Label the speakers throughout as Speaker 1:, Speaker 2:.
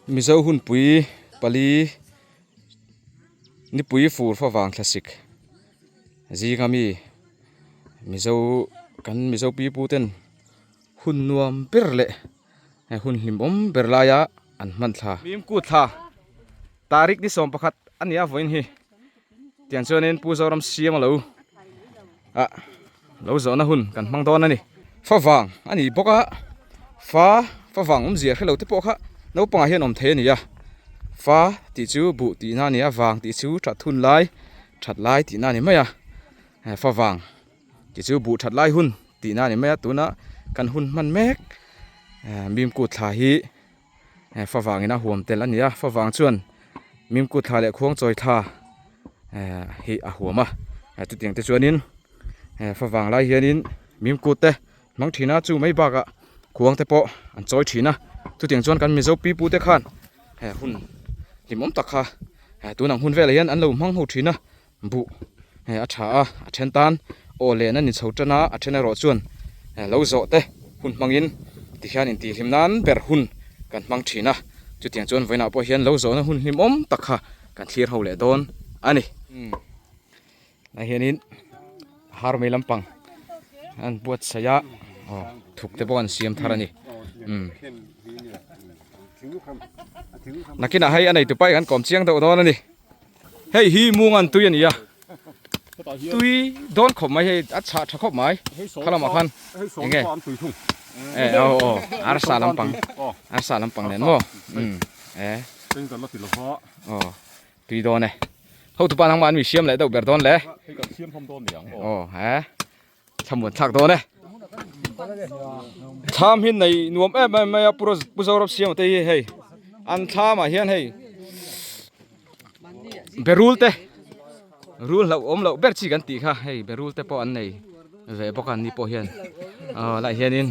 Speaker 1: Mizo hunpui pali nipui fur favang thlasik zinga mi Mizo kan Mizo pipu ten hun nuam ber leh hun hlimawm ber laia an hman thla. Mimkut thla tarik ni 11 a ni a vawiin hi. Tiang chuanin Pu Zoram siam a lo ah lo zawhna hun kan hmang dawn a ni. Favang a ni bawk a, fa favang awmzia hrelo te pawh kha naupangah hian awm thei a ni a, fa tih chu buh tihna a ni a, vang tih chu that hun lai that lai tihna a ni mai a, favang tih chu buh that lai hun tihna a ni mai a, tuna kan hun hman mek Mimkut thla hi. Favangin a huam tel a ni a, favang chuan mimkut thla leh khuangchawi thla hi a huam a, chutiang te chuanin favang lai hianin mimkut te hmang thin a, chu mai bakah khuang te pawh an chawi thin a, chutiang chuan kan Mizo pipu te khan hun hlimawm tak kha tunang hun velah hian an lo hmang ho thin a. Buh a tha a, a then tan aw len a ni chho tan a, a then erawh chuan lo zawh te hun hmangin tihian intihhlim nan ber hun kan hmang thin a, chutiang chuan vawiinah pawh hian lo zawhna hun hlimawm tak kha kan thlir ho leh dawn a ni. Tunah hianin har mai lampang an buatsaih a, aw thuk te pawh an siam thar a ni. Nakinah hei a neitu pa hi kan kawm chiang deuh dawn a ni. Hei hi Mungan tui a ni a, tui dawn khawp mai hei a chhah tha khawp mai kha lamah khan eng nge e aw aw arsa lampang arsa lampang nen maw um e aw tui dawn e hotupa nangmah an mi siam leh deuh ber dawn le aw he. Thlamuan thlak dawn e. Thlam hi nei nuam em em mai a Pu Zoram Siama te hi hei an thlam ah hian hei berul te rul hlauh awm loh ber chi kan tih kha hei berul te pawh an nei ve bawk a an ni pawh hian aw lai hianin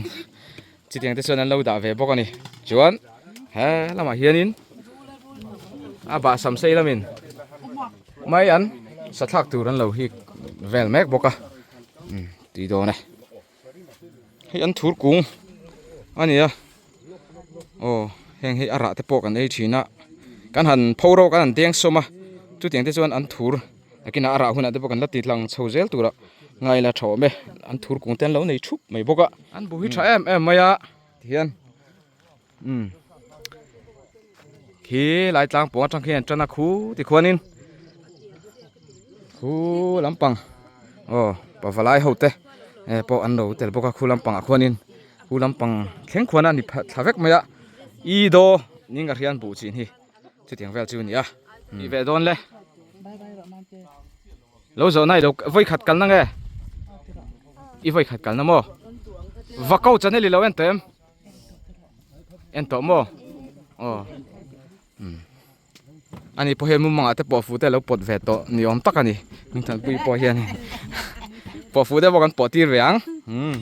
Speaker 1: chutiang te chuan an lo dah ve bawk a ni chuan he lamah hianin a bahsam sei lamin mai an sathlak tur an lo hik vel mek bawk a umm tui dawn e hei an thur kung a ni a aw heng hi a rah te pawh kan ei thin a kan han pho rawk a kan han deng sawm a chutiang te chuan an thur nakinah a rah hunah te pawh kan la ti tlang chho zel turah ngai la tha awm e an thur kung te an lo nei thup mai bawk a an bu hi tha em em mai a tihian umm khi lai tlang pawng atang khian tan a khu tikhuanin khu lampang aw pavalai ho te eh pawh an lo tel bawk a khu lampangah khuanin khu lampang thleng khuan a ni thla vek mai a i daw ning a hrian buh chin hi. Chutiang vel chu a ni a. Tih ve dawn le. Lo zawh na i lo vawi khat kalna nge? I vawi khat kalna maw? Va ko channel i lo en tawh em? En tawh maw? Aw. Hmm. Ani pawh hian mumangah te pawh fu te lo pawt ve tawh ni awm tak a ni. Hmingthanpui pawh hian pawh fu te pawh kan pawh tir ve ang. Hmm.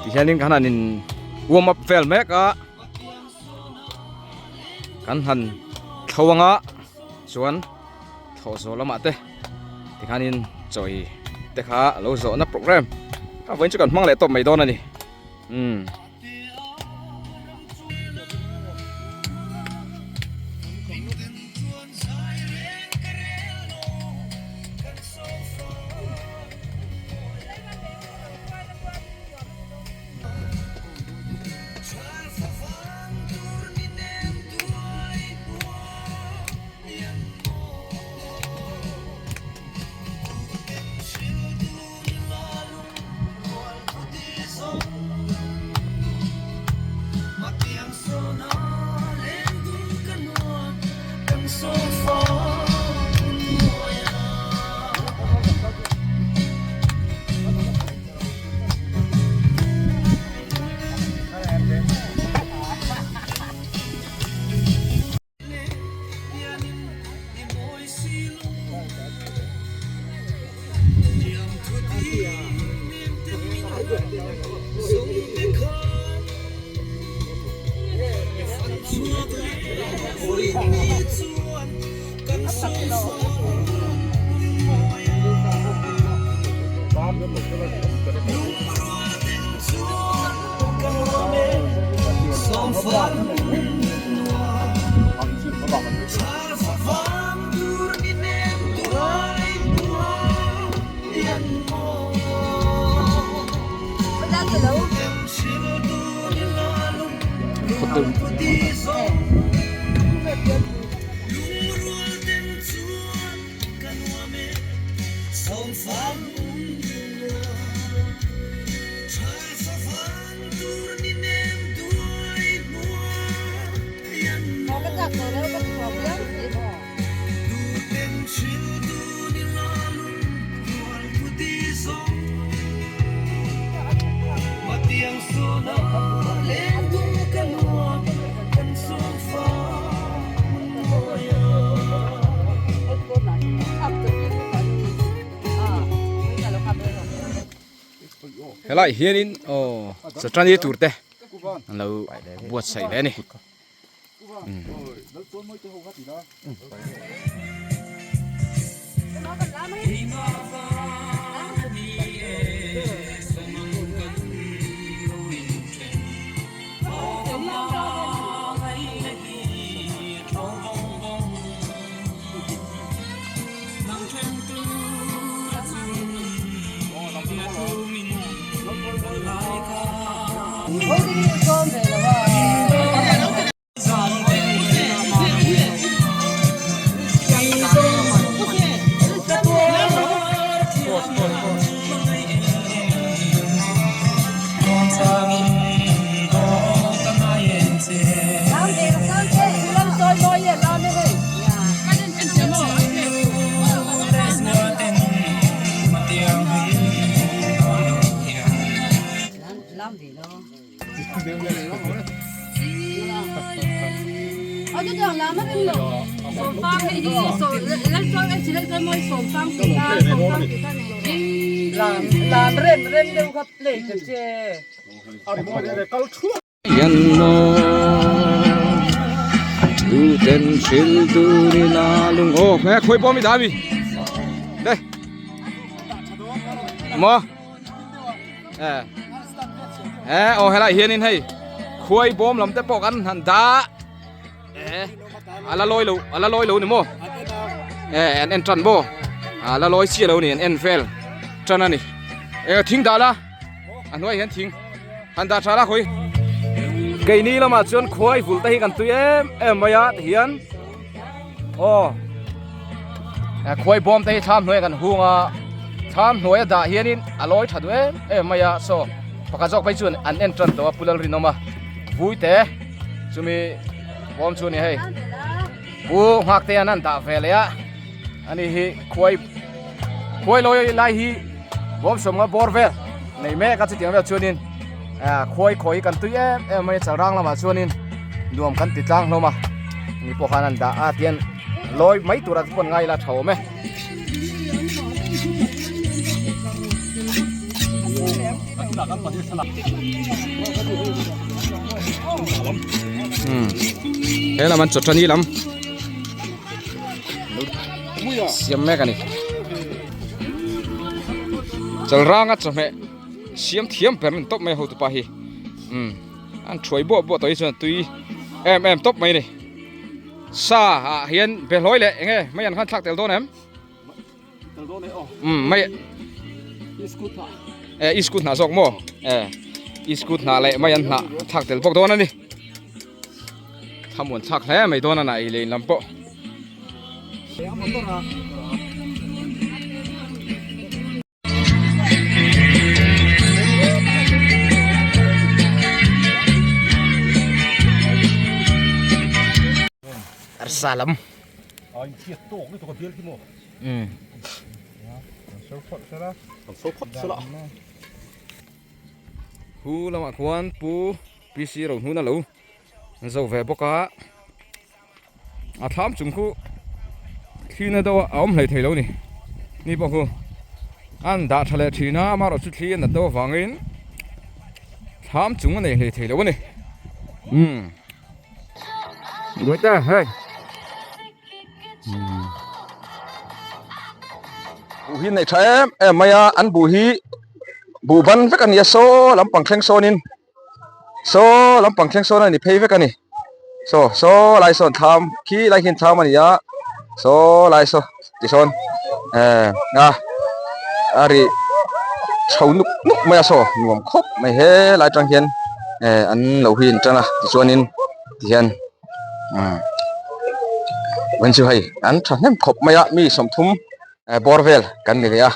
Speaker 1: Tihianin kan han in warm up vel mek a kan han thlo anga chuan thlawh zawh lamah te tikhanin chawi te kha a lo zawhna program a vawiin chu kan hmang leh tawp mai dawn a ni umm. Hot deuh. Helai hianin aw chawṭani tur te an lo buatsaih leh a ni. Khawi pawh mi dah a mi đây maw e aw helai hianin hei khuai bawm lam te pawh kan han dah e a la lawi lo a la lawi lo ni maw e an en tan maw a la lawi chiah lo ni an en vel tan a ni e thing dah la a hnuai hian thing han dah tha la khawi keini lamah chuan khuai vul te hi kan tui em em mai a tihian Aw khuai bawm te hi thlam hnuai ah kan hung a thlam hnuai a dah hianin a lawi tha duh em em mai a saw pakhat zawk phei chuan an en tan tawh a pu Lalrinawma vui te chumi bawm chu a ni hei pu nghak te an an dah ve leh a ani hi khuai khuai lawi lai hi bawm sawmnga bawr vel nei mek a chutiang vel chuanin khuai khawi kan tui em em mai a chalrang lamah chuanin nuam kan ti tlang hlawm a ni pawh khan an dah a tian lawi mai tura te pawh an ngai ila tha awm e. He lam an chawṭani lam siam mek a ni. Chalranga chawhmeh siam thiam ber an tawp mai a hotupa hi umm an thuai buah buah tawh hi chuan tui em em tawp mai a ni sa ah hian behlawi leh eng nge mai an khan thlak tel dawn em umm mai e iskut hnah zawk maw e iskut hnah leh mai an hnah thlak tel bawk dawn a ni thlamuan thlak hle mai dawn a na ei leh in lam pawh. Arsa lam Hu lamah khuan pu PC Rohnuna lo zo ve bawk a. A thlam chung khu thli na deuh a awm hlei thei lo ni ni pawh khu an dah tha leh thin a amaherawh chu thli a nat deuh avangin thlam chung a nei hlei thei lo a ni umm Duaite hei umm buh hi nei tha em em mai a an buh hi buh ban vek a ni a saw lampang thleng sawnin. Saw lampang thleng sawn a ni phei vek a ni saw saw lai sawn thlam khi lai hian thlam a ni a saw lai saw tisawn eh a a ri chho nuk nuk mai a saw nuam khawp mai he lai tang hian. eh an lo hi in tan a tichuanin tihian umm vawiin chu hei an thahnem khawp mai a mi sawmthum eh bawr vel kan ni leh a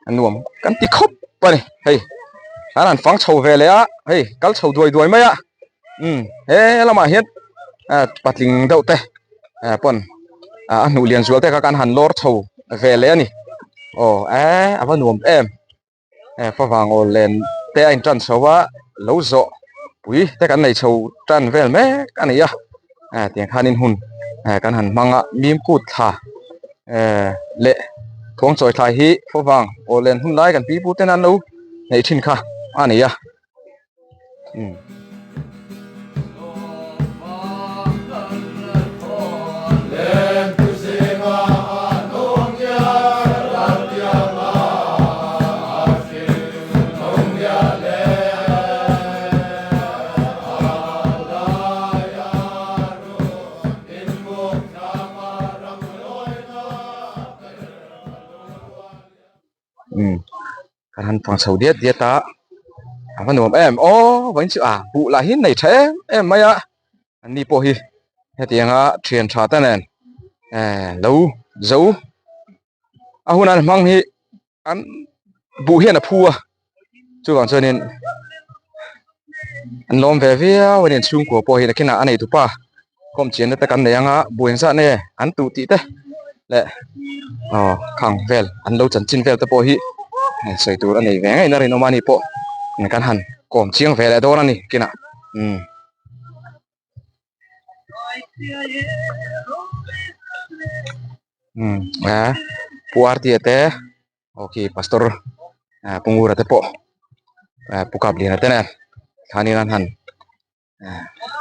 Speaker 1: a nuam kan ti khawp a ni hei an han fang chho ve leh a hei kal chho duai duai mai a umm he lamah hian ah patling deuh te ah pawn ah a hnuh lian zual te kha kan han lawr chho ve leh a ni aw eh a va nuam em eh favang awl len te a in tan chho a lo zawh pui te kan nei chho tan vel mek a ni a eh tiang khanin hun eh kan han hmang a mim kut thla eh leh kawng chawi thlai hi favang awl len hun lai kan pi pu ten an lo neih thin kha a ni a. Kan han fang chho diat diat a a va nuam em aw vawiin chu a buh lah hi nei tha em em mai a an ni pawh hi hetianga thian tha te nen eh lo zo a hun an hmang hi an buh hian a phu a chuvang chuanin an lawm ve viau a ni an chhungkua pawh hi nakinah a neitupa khawm chianna te kan nei anga buh engzah nge an tuh tih te leh aw khang vel an lo chanchin vel te pawh hi sawi tur a nei ve ngei na rinawm a ni pawh kan han kawm chiang ve leh dawn a ni kinah umm. Umm a pu Artie te aw khi pastor pu Ngura te pawh pu Kapliana te nen thlanin an han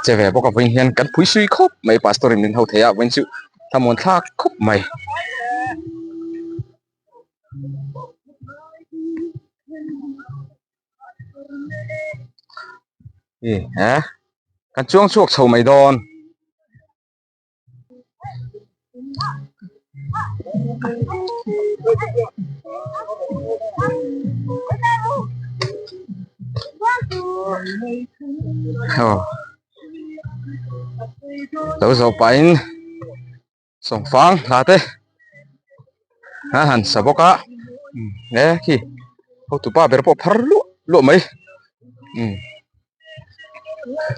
Speaker 1: che ve bawk a vawiin hian kan phui sui khawp mai pastor in min ho thei a vawiin chu thlamuan thlak khawp mai. Kan chuang chhuak chho mai dawn. Aw lo zawh pahin sawmfang hla te a han sa bawk a he khi hotupa ber pawh phar luah luah mai umm.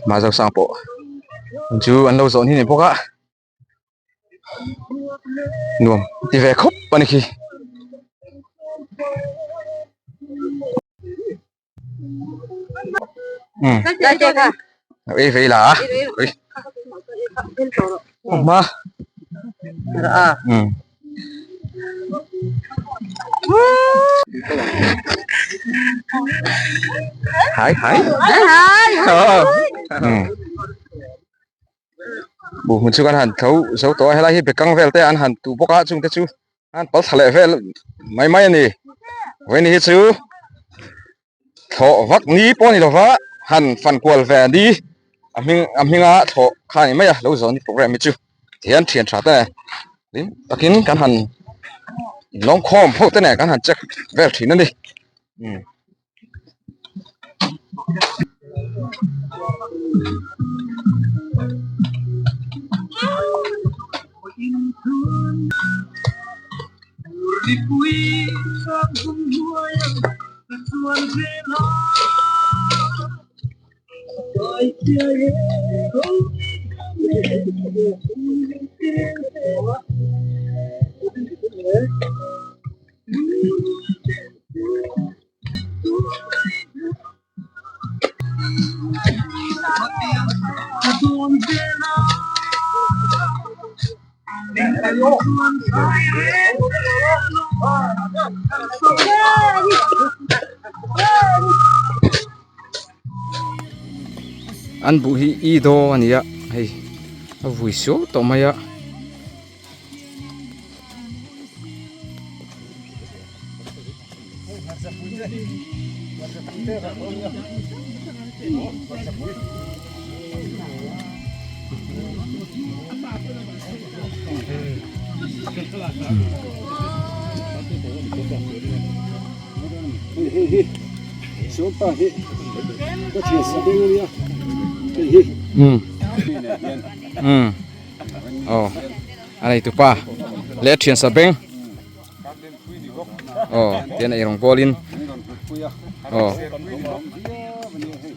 Speaker 1: Mahzau sang pawh chu an lo zawn hi ni bawk a nuam ti ve khawp a ni khi. Ei vei la a ui hma umm. Hai hai buh hmun chu kan han tho zo tawh a helai hi bekang vel te an han tuh bawk a chung te chu an pal thla leh vel mai mai a ni vawiin hi chu thlawh vak ni pawh a ni lova han fan kual ve a ni a hming a hminga thlawh kha a ni mai a lo zawn program hi chu tihian thian tha te hlim takin kan han lawm khawm ho te nen kan han check vel thin a ni umm. An buh hi i daw a ni a hei a vui suau tawh mai a.
Speaker 2: Sawmpa hi ka thian sa deng ania hei hi.
Speaker 1: Um. Um. Aw. A nei tupa leh thian sa beng. Aw tian ei rawng bawlin. Aw.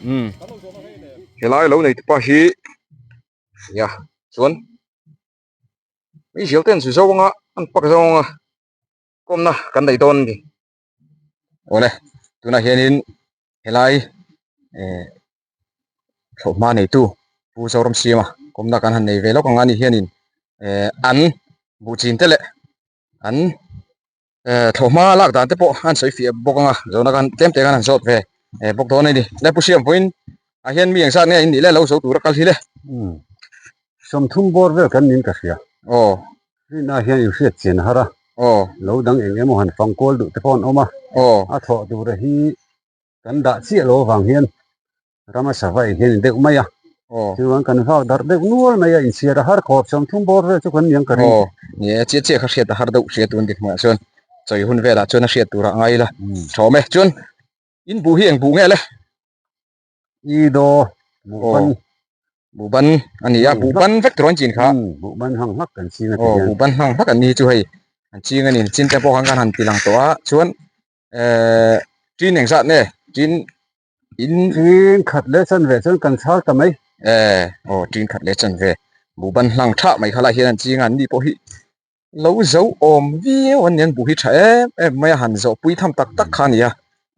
Speaker 1: Um. Helai lo nei tupa hi nia chuan mi zial ten zu zo anga an pak zo anga kawmna kan neih dawn a ni. Awle tunah hianin helai eh thlawhhma neitu Pu Zoramsiama kawmna kan han nei ve lawk ang a ni hianin eh an buh chin te leh an eh thlawhhma lak dan te pawh an sawi fiah bawk ang a zawhna khan tlem te khan han zawt ve eh bawk dawn a ni. Le Pu Siam vawiin ah hian mi engzat nge in nih le lo zo tura kal hi le.
Speaker 2: Umm sawmthum bawr vel kan nin ka hria.
Speaker 1: Aw.
Speaker 2: Rinna hian inhriat chian a har a.
Speaker 1: Aw.
Speaker 2: Lo dang eng emaw han fang kual duh te pawh an awm a.
Speaker 1: Aw.
Speaker 2: A thawh tura hi kan dah chiah lo avang hian rama sava ei hian in deuh mai a.
Speaker 1: Aw.
Speaker 2: Chuan kan vak darh deuh nual mai a, inchhiar a har khawp sawmthum bawr vel chu kan niang ka ring.
Speaker 1: Aw. Ni e, chiah chiah kha hriat a har deuh hria tun dik hmuh chuan chawi hun velah chuan a hriat turah ngai ila. Tha awm e. Chuan in buh hi eng buh nge le?
Speaker 2: I daw buhban.
Speaker 1: Buhban a ni a, buhban vek tur an chin kha.
Speaker 2: Buhban hlang hlak kan ching a
Speaker 1: ti hian. Buhban hlang hlak an ni chu hei an ching a ni, chin te pawh khan kan han ti lang tawh a, chuan eh tin engzat nge tin in.
Speaker 2: Tin khat leh chan ve chuan kan chhar ta mai.
Speaker 1: Eh aw tin khat leh chan ve buhban hlang thah mai kha lai hian an ching a, an ni pawh hi Lo zo awm viau an ni an buh hi tha em em mai a han zawh pui tham tak tak kha a ni a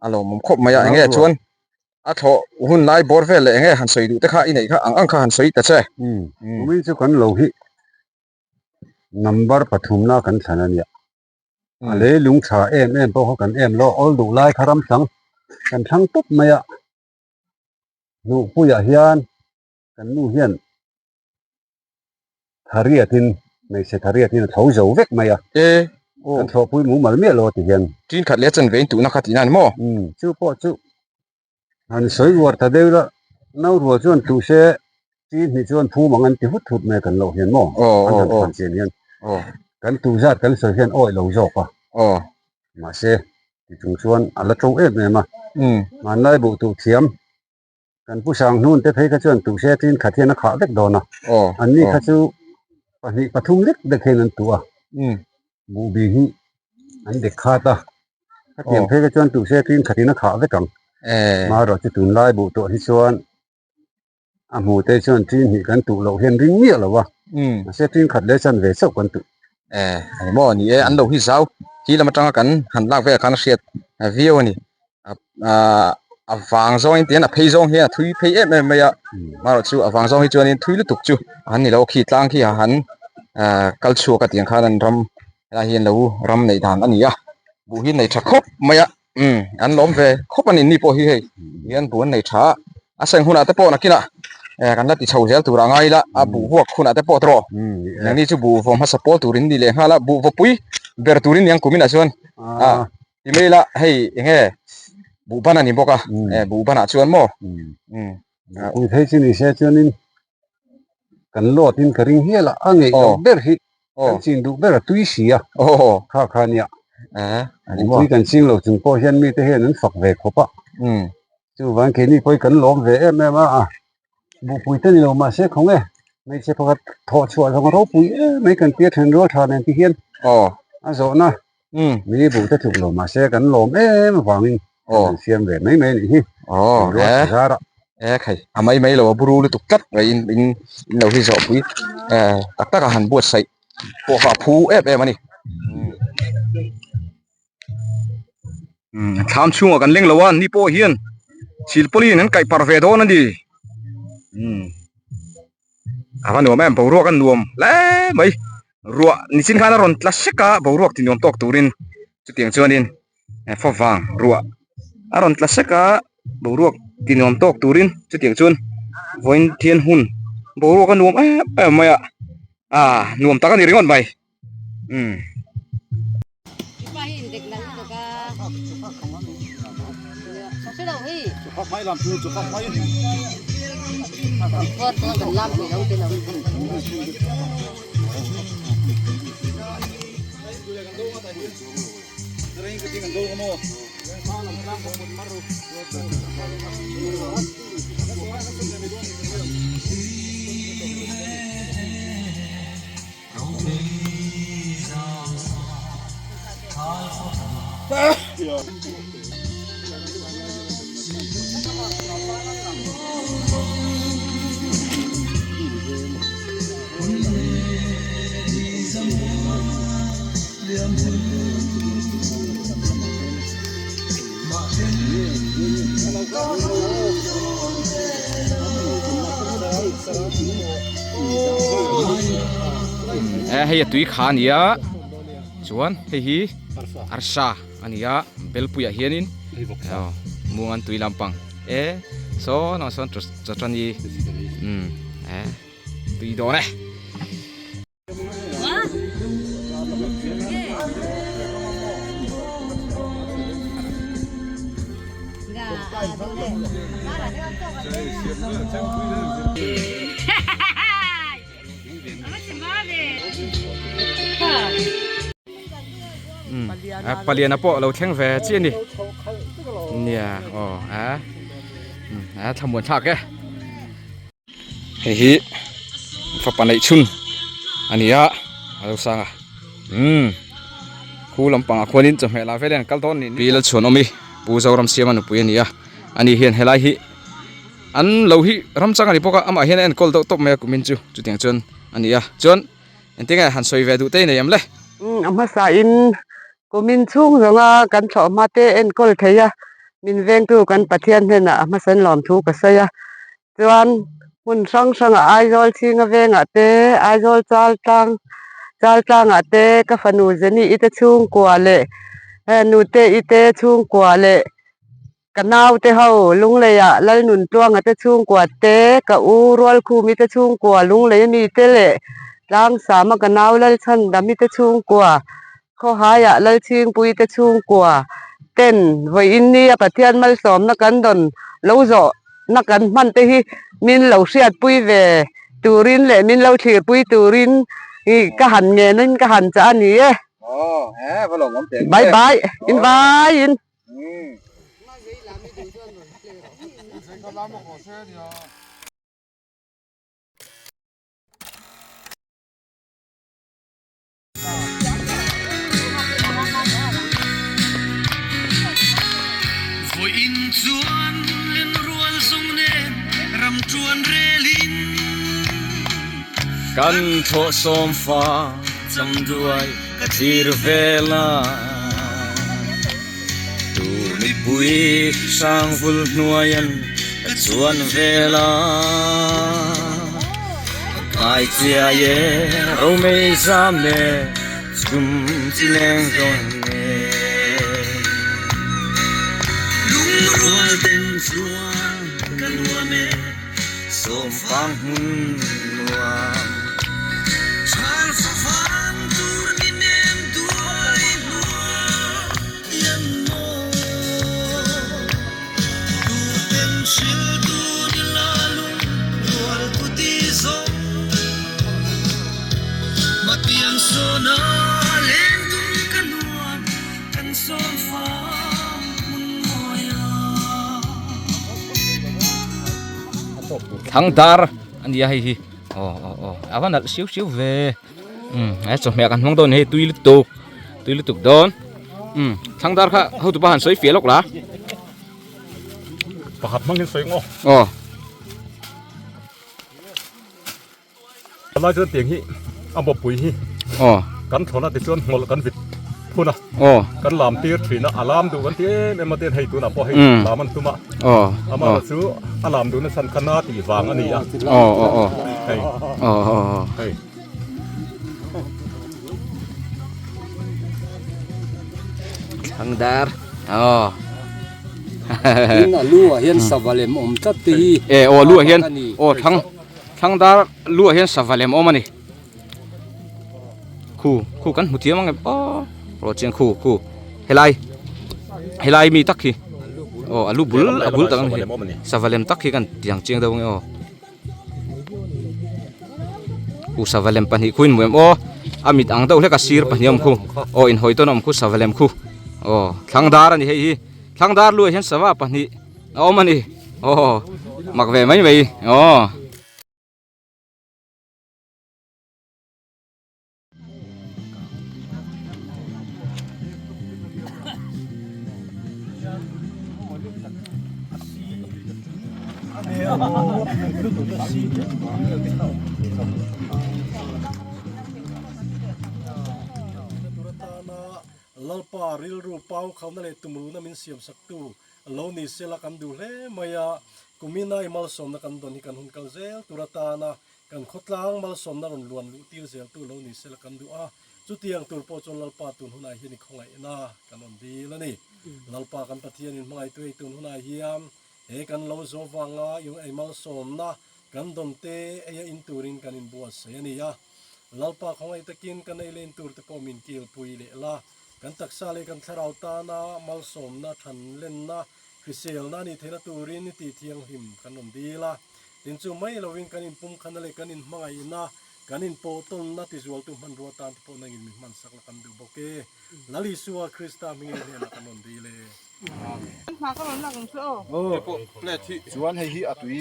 Speaker 1: a lawmawm khawp mai a enge chuan a thlawh hun lai bawr vel leh enge han sawi duh te kha i neih kha ang ang kha han sawi ta che.
Speaker 2: Kumin chu kan lo hi number pathumna kan thlan a nia a leilung tha em em pawh kha kan em lo awl duh lai kha ram thlang kan thlang tawp mai a hnuhpuiah hian kan nu hian Thariatin, hmeichhe thariatin a tho zo vek mai a.
Speaker 1: E, aw.
Speaker 2: Kan thlawhpui mumal miah lo ti hian.
Speaker 1: Tin khat leh chanve in tuhna kha tihna a ni maw?
Speaker 2: Umm, chu pawh chu han sawi uar ta deuh la, no rual chuan tuh se tin hnih chuan phum ang an ti hut hut mai a kan loh hian maw?
Speaker 1: Aw,
Speaker 2: An
Speaker 1: aw,
Speaker 2: han
Speaker 1: aw.
Speaker 2: thlan chian hian.
Speaker 1: Aw.
Speaker 2: Kan tuh zat kan sawi hian awih lo zawk a.
Speaker 1: Aw.
Speaker 2: Mahse, ti chung chuan a la to em em a.
Speaker 1: Umm.
Speaker 2: Hmanlai buh tuh thiam. Kan pu sang hnun te phei kha chuan tuhse tin khat hian a khah vek dawn a. Anni kha chu pahnih pathum lek dek hian an tuh a. Buhbi hi an dek khat a. Khatiang phei kha chuan tuhse tin khatin a khah vek ang. Marawh chu tunlai buh tawh hi chuan a hmu te chuan tin hnih kan tuh loh hian ring miah lo a. Mahse tin khat leh chan ve chauh kan tuh.
Speaker 1: Eng maw ni e an lo hi zau khi lam atanga kan han lak velah khan a hriat viau a ni. A vang zawng in tihian a phei zawng hian a thui phei em em mai a marawh chu a vang zawng hi chuanin thui lutuk chu an ni lo khi tlang khi a han kal chhuak a tiang khan an ram helai hi an lo ram neih dan a ni a buh hi nei tha khawp mai a umm an lawm ve khawp a ni ni pawh hi hei hian buh an nei tha a a seng hunah te pawh nakinah eh kan la ti chho zel tur a ngai ila a buh huak hunah te pawh tawh nangni chu buh vaw hmasa pawl turin ni leh nghal a buh vawpui ber turin ni ang kuminah chuan a. Ti mai ila hei eng nge buhban a ni bawk a eh buhbanah chuan maw
Speaker 2: umm Buhpui phei chu ni se chuanin kan load in ka ring hial a a ngeih loh ber hi kan chin duh ber a tui si a kha kha nia buhpui kan ching lo chung pawh hian mite hian an fak ve khawp a chuvang keini pawh hi kan lawm ve em em a. Buhpui te ni lo mahse khaw nge hmeichhe pakhat thawh chhuah zawng ropui em mai kan tia then rual tha nen ti hian
Speaker 1: aw
Speaker 2: a zawhna
Speaker 1: umm
Speaker 2: mi buh te tluk lo mahse kan lawm em avangin
Speaker 1: aw
Speaker 2: kan siam ve mai mai a nih hi
Speaker 1: aw
Speaker 2: rual
Speaker 1: e
Speaker 2: tha zar a
Speaker 1: e khai a mai mai lo a buru lutuk tlat mai in in in lo hi zawhpui eh tak tak a han buatsaih pawh kha a phu em em a ni. Thlam chhungah kan leng lo a ni pawh hian silpawlin an kaih parh ve dawn a ni a va nuam em boruak a nuam hle mai ruah nichin khan a rawn tla sek a boruak ti nuam tawk turin chutiang chuanin favang ruah a rawn tla sek a boruak ti nuam tawk turin chutiang chuan vawiin thian hun boruak a nuam em em mai a ah nuam tak a ni ringawt mai. Umm. Hei a tui kha a ni a chuan hei hi arsa a ni a belpuiah hianin muang an tui lampang e sawn ah sawn chawchani umm e tui dawn e. Paliana pawh a lo thleng ve chiah a ni nia aw a a thlamuan thlak e. Hei hi fapa neih chhun a ni a a lo sang a umm khu lampangah khuanin chawhmeh lah vel hian an kal dawn nih pi Lalchhuanawmi Pu Zoramsiama nupui a ni a ani hian helai hi an lo hi ramchang a ni bawk a amah hian a enkawl deuh tawp mai a kumin chu chutiang chuan a ni a chuan engtin nge han sawi ve duh te nei em le.
Speaker 3: A hmasa in kumin chhung zawnga kan thlawh hma te enkawl thei a min vengtu kan Pathian hnenah a hmasa in lawmthu ka sawi a Chuan hmun hrang hrangah Aizawl chhinga vengah te, Aizawl chal tlang chal tlangah te ka fanu Jenny i te chhungkua leh nute i te chhungkua leh ka naute ho Lungleiah Lalnuntluanga te chhungkua te, ka u Rualkhumi te chhungkua Lunglei ami te leh Tlangsama ka nau Lalchhandami te chhungkua Khawhaiah Lalchhingpui te chhungkua ten vawiin nia Pathian malsawmna kan dawn lo zawhna kan hman te hi min lo hriatpui ve turin leh min lo thlirpui turin ka han ngenin ka han chah a ni e. Bye bye in vai in.
Speaker 1: Kan thawh sawm fa cham duai ka thlir vel a, tu mipui hrang vul hnuaian ka chuan vel a. Kai chiai e romei zam e chum chi leng zawn e Lungrual ten chuan ka nuam e sawm fang hmun nuam Chhal favang tur ni nem duai hnuai an maw Tuten hril dun ila lungrual kuti zawng Matiang sawna leng dun ka nuam kan sawm fang hmun mawi a. Thangdar a nia hei hi aw aw aw a va nalh siau siau ve umm he chawhmeh kan hmang dawn hei tui lutuk tui lutuk dawn umm thangdar kha hotupa han sawi fiah lawk la.
Speaker 4: Pakhat hmang hian sawi ang aw.
Speaker 1: Aw.
Speaker 4: Lai chuan tiang hi a bawpui hi
Speaker 1: Aw.
Speaker 4: kan thlawn a tichuan hmawlh kan vit phun a.
Speaker 1: Aw.
Speaker 4: Kan lam tir thin a, a lam duh kan ti em em a tin hei tunah pawh hei lam an tum a.
Speaker 1: Aw.
Speaker 4: Amaherawh chu a lam duhna chhan kha na tih vang a ni a.
Speaker 1: Aw aw aw.
Speaker 4: Hei.
Speaker 1: Aw aw aw.
Speaker 4: Hei.
Speaker 1: Thangdar. Aw.
Speaker 2: Tin a lu ah hian sava lem awm tlat te hi.
Speaker 1: E aw lu ah hian aw thlang thangdar lu ah hian sava lem awm a ni. Khu khu kan hmu thiam ang em aw rawh chiang khu khu helai helai mi tak hi aw a lu bul a bul tak ang hi sava lem tak hi kan tiang chiang deuh ang e aw. Khu sava lem pahnih khu in hmu em aw a mit ang deuh hlek a sir pahnih a awm khu aw inhawi tawn a awm khu sava lem khu. Aw thlangdar a ni hei hi thlangdar luah hian sava pahnih a awm a ni aw mak ve mai mai aw.
Speaker 4: Lalpa rilru pau khalna leh tumruhna min siamsaktu lo ni sela kan duh hle mai a, kumina i malsawmna kan dawn hi kan hun kal zel tur atana Kan khawtlang malsawmna rawn luan luh tir zeltu lo ni sela kan duh a, chutiang tur pawh chuan Lalpa tun hunah hian i khawngaihna kan rawn dil a ni. Lalpa kan Pathianin hmangaihtu ei tun hunah hian he kan lo zawh vanga i malsawmna kan dawn te eia in turin kan inbuatsaih a ni a. Lalpa khawngaih takin kan ei len tur te pawh min kilpui leh la, kan taksa leh kan thlarau tana malsawmna thanlenna Hriselna a nih theihna turin i tih thianghlim kan rawn dil a, tin chu mai lovin kan inpumkhatna leh kan inhmangaihna, kan inpawhtawnna tizualtu hmanrua tan te pawh nangin min hmansak la kan duh bawk e. Lal Isua Krista hmingin i hnenah kan rawn dil e.
Speaker 5: Chuan hei hi a tui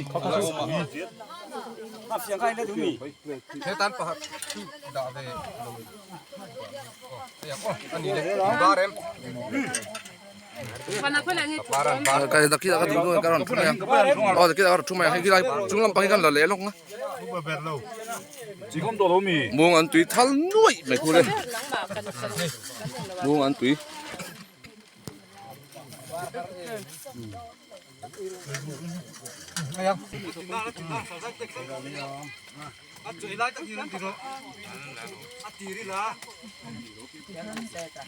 Speaker 1: Mung an tui thal nuaih mai khu le mung an tui.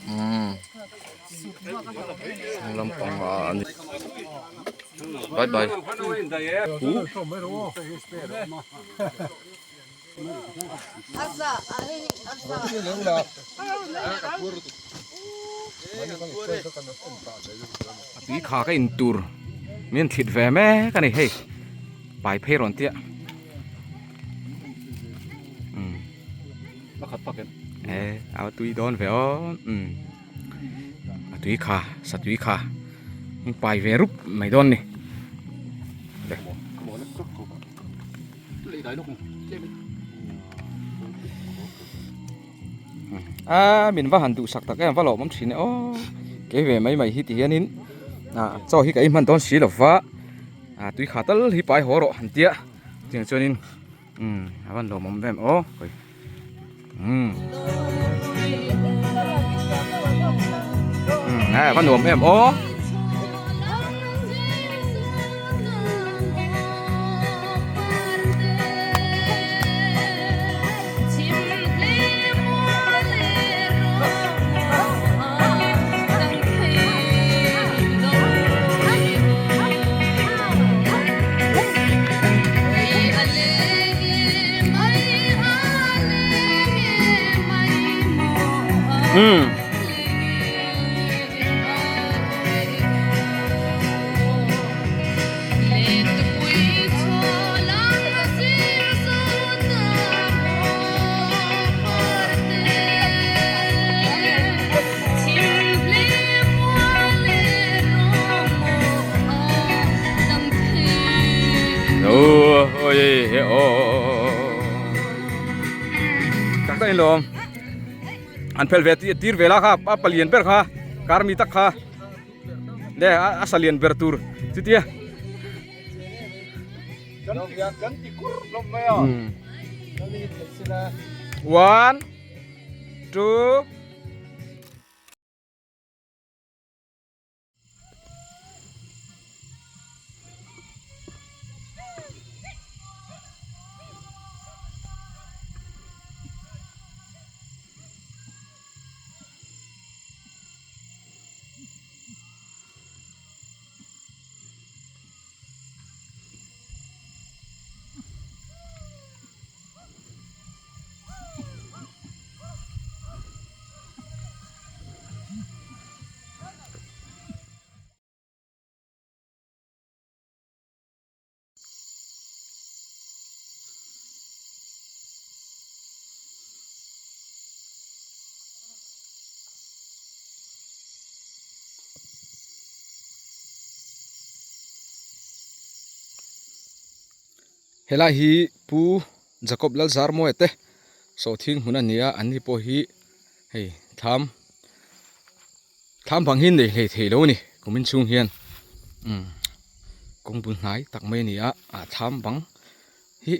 Speaker 1: Umm lampang ah a ni bye bye tui kha ka in tur min thlit ve mek a ni hei pai phei rawn tia umm e a tui dawn ve aw umm a tui kha sa tui kha in pai ve rup mai dawn ni. A min va han duhsak tak em va lawmawm thin e aw kei ve mai mai hi ti hianin ah chaw hi ka ei hman dawn si lova ah tui kha tal hi pai haw rawh han tia tiang chuanin umm a van lawmawm em aw hawi umm umm a va nuam em aw. Umm. Tak tak in lawm an phel ve tir ve la kha a palian ber kha kar mi tak kha le a salian ber tur chutia One, two. Helai hi Pu Jacob Lalzarmawia te sawhthing hmun a ni a, an ni pawh hi hei thlam thlam bang hi nei hlei thei lo a ni kumin chhung hian umm kawng bul hnai tak mai a ni a, ah thlam bang hi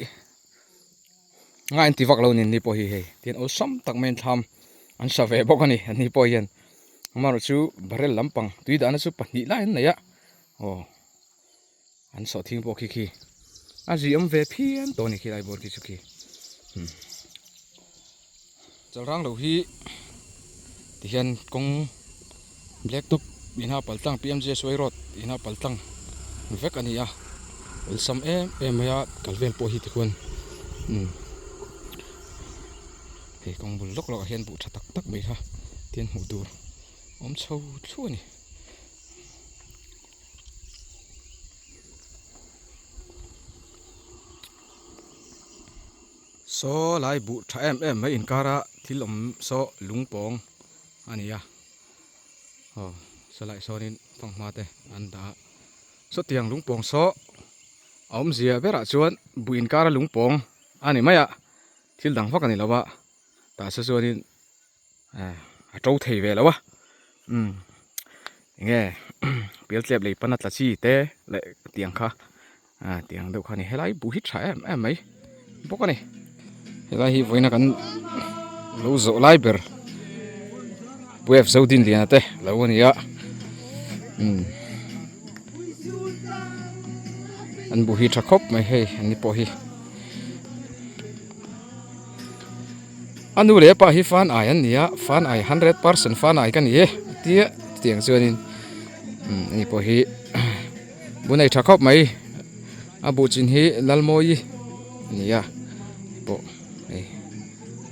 Speaker 1: ngai an ti vak lo a ni an ni pawh hi hei tihian awlsam tak maiin thlam an sa ve bawk a ni an ni pawh hian amaherawhchu barrel lampang tui dahna chu pahnih lai an nei a aw. An sawhthing pawh khi khi a zi awm ve phian tawh a ni khilai bawr khi chu khi umm chalrang lo hi tihian kawng black top ina pal tlang P_M_J_S_Y road ina pal tlang vek a ni a awlsam em em mai a kal vel pawh hi tikhuan umm hei kawng bul lawk lawk ah hian buh tha tak tak mai kha tihian hmuh tur awm chho thluah a ni. Saw lai buh tha em em mai inkara thil awm saw lungpawng a ni a aw saw lai sawnin fanghma te an dah a sawtiang lungpawng saw a awmzia berah chuan buh inkara lungpawng a ni mai a thil dang vak a ni lo a tah saw chuanin a to thei ve lo a umm enge pialtlep lei pana tla chi te leh tiang kha ah tiang deuh kha a ni helai buh hi tha em em mai bawk a ni helai hi vawiina kan lo zawh lai ber wave Zodinliana te lo a ni a umm an buh hi tha khawp mai hei an ni pawh hi. A nu leh a pa hi fan ai an ni a fan ai 100% fan ai ka ni e tia chutiang chuanin umm ani pawh hi bu nei tha khawp mai a buh chin hi Lalmawi a ni a pawh hei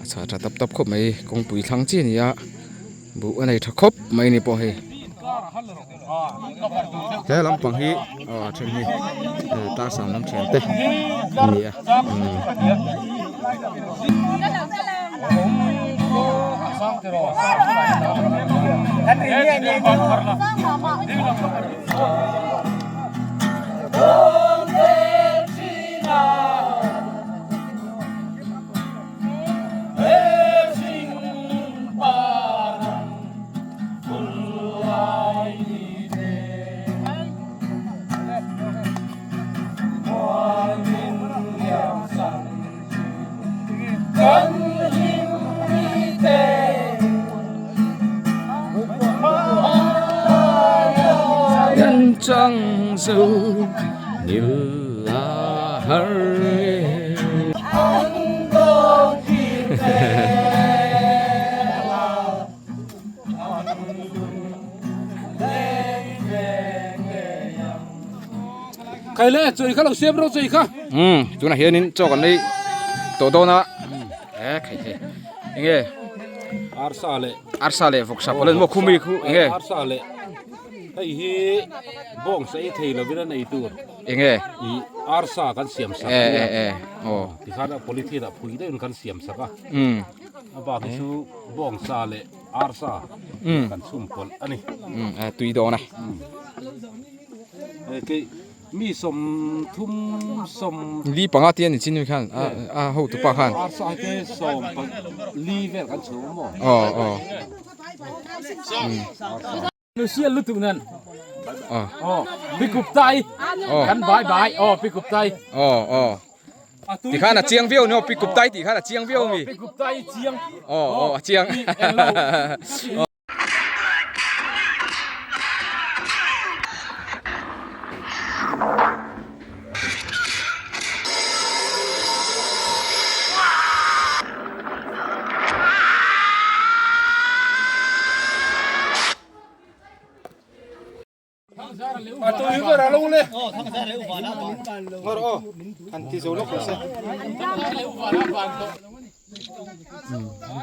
Speaker 1: a chhah tha tap tap khawp mai kawngpui thlang chi a ni a buh a nei tha khawp mai a ni pawh hei. He lampang hi aw a then hi tlangsam lam thian te a ni a umm. Chang zo nil la har
Speaker 6: Khai le chawi kha lo siam rawh chawi kha.
Speaker 1: Um tunah hianin chaw kan lei tawh dawn a e khai hei enge
Speaker 6: arsa leh
Speaker 1: arsa leh vawksa pawh emaw khumi khu enge
Speaker 6: arsa leh hei hi bawng sa ei thei lovin an ei tur
Speaker 1: enge
Speaker 6: i arsa kan siam sak
Speaker 1: e e e aw
Speaker 6: tikhan a polythene ah phui deuhin kan siam sak a
Speaker 1: um
Speaker 6: a bak hi chu bawng sa leh arsa kan chhum pawlh a ni
Speaker 1: um a tui dawn a
Speaker 6: kei mi 30 sawm
Speaker 1: li panga te a ni chin mi khan a a hotu pa khan
Speaker 6: arsa te sawm li vel kan chhum maw
Speaker 1: aw aw
Speaker 6: Lucian lutuk nan.
Speaker 1: Ờ.
Speaker 6: Ờ, pikup tai.
Speaker 1: Ờ.
Speaker 6: Kan bye bye. Ờ, pikup tai.
Speaker 1: Ờ ờ. Ti khan a chiang viau no pikup tai ti khan a chiang viau mi.
Speaker 6: Pikup tai chiang.
Speaker 1: Ờ ờ a chiang.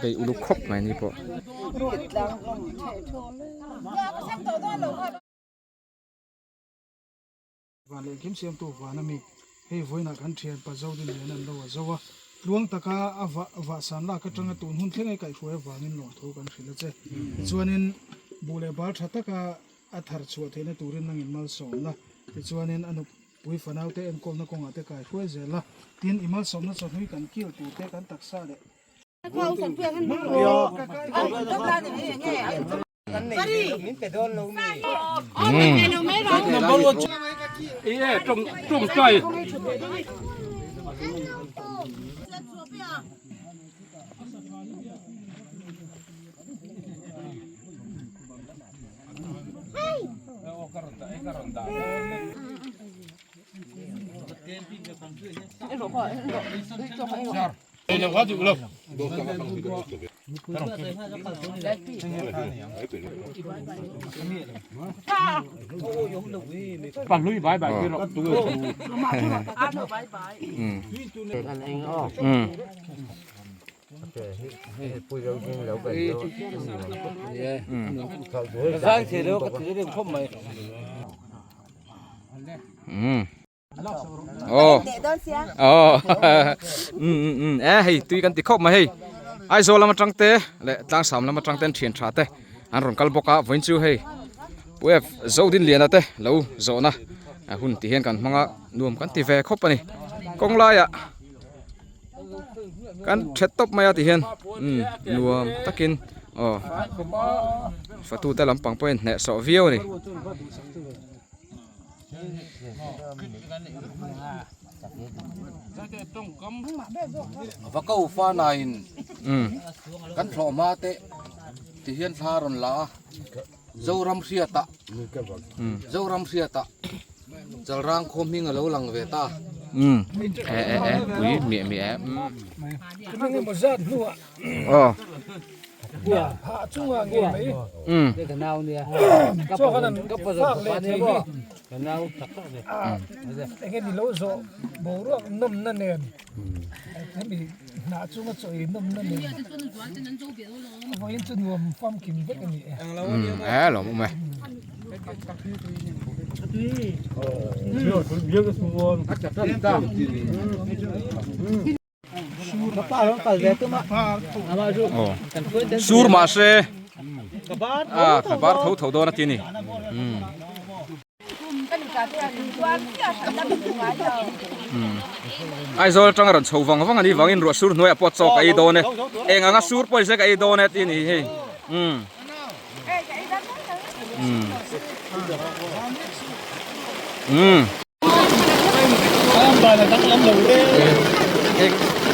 Speaker 1: Bei uluk khawp mai ni pawh.
Speaker 7: Van leh engkim siamtu van a mi. Hei vawiinah kan thian pa Zodin lian an lo a zo a. Tluang taka a vah vahsan lak atanga tun hun thleng ei kaihhruai avangin lawmthu kan hrilh a che. Tichuanin buh leh bal tha taka a thar chhuah theihna turin nangin malsawmna. Tichuanin a nup. Nupui fanaute enkawlna kawngah te kai hruai zel a, tin i malsawmna chawhnui kan kil tur te kan taksa leh.
Speaker 1: Aw aw um e hei tui kan ti khawp mai hei Aizawl lam atang te leh Tlangsam lam atang ten thian tha te an rawn kal bawk a vawiin chu hei Pu F Zodinliana te lo zawhna hun ti hian kan hmang a nuam kan ti ve khawp a ni kawng laiah. Kan thet tawp mai a ti hian umm nuam takin aw fatute lampang pawhin hneh sawh viau a ni.
Speaker 6: Va ko fa nain kan thlawh hma te ti hian thla rawn la a Zoram hriatah Zoram hriatah Chalrang khaw hming a lo lang ve ta.
Speaker 1: Umm e e e pui miah miah e umm.
Speaker 7: Engemaw zat hnuah
Speaker 1: aw
Speaker 7: hah chungah ngei mai
Speaker 1: umm
Speaker 7: chaw khan an fak leh thei hi enge ni lo zawh boruak nawmna nen hemi hnah chunga chaw ei nawmna nen vawiin chu nuam famkim vek a ni e.
Speaker 1: Umm e lawm awm e. Sur mahse a ka bar tho tho dawn a ti a ni. Aizawl atanga rawn chho vang vang a ni vangin ruah sur hnuaiah pawh chaw ka ei dawn e eng anga sur pawh ni se ka ei dawn e tih a ni hei.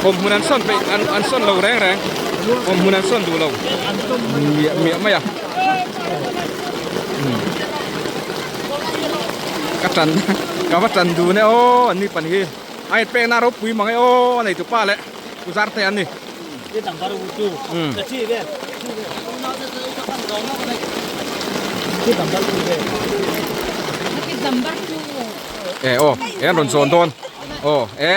Speaker 1: Awm hmun an sawn peih an sawn lo reng reng awm hmun an sawn duh lo miah miah mai a ka tan ka va tan dun e aw an ni pan hi a in pekna ropui mang e aw a neitu pa leh Puzar te an ni. E aw e an rawn zawn dawn aw e.